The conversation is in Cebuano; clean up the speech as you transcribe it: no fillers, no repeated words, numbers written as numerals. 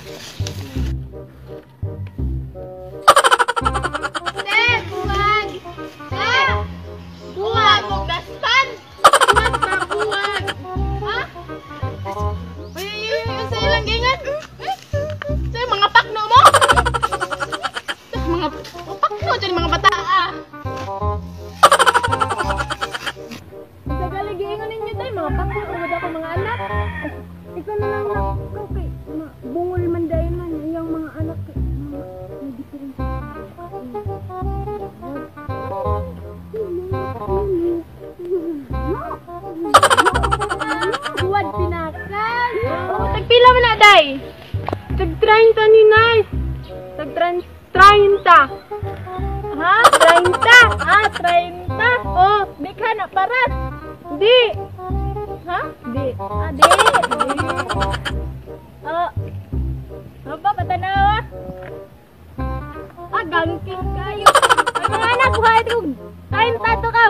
Te, buwag! Te! Buwag og daspan! Buwag ba, buwag? Ha? Uy, uy, uy, unsa ilang gingan? Sa mga pakno mo? Mga pakno dyan mga bata ah. Sa gali giingon ninyo tay, mga pakno ugod ako mga anak. Ikaw na lang na, ikaw kay bungol man dayon man iyang mga anak kay mga may diferensya. Buwad pinakal. Oh, tagpila man na day? Tag 30 ni Nice. Tag 30. Ha? 30. Ah, 30. Oh, di ka na parat. Di. Ha? Di. Ah, di. Oh. Apa patanawa? Ah, gangking kayo. Ay, mga anak, buhay ito. 30 to ka.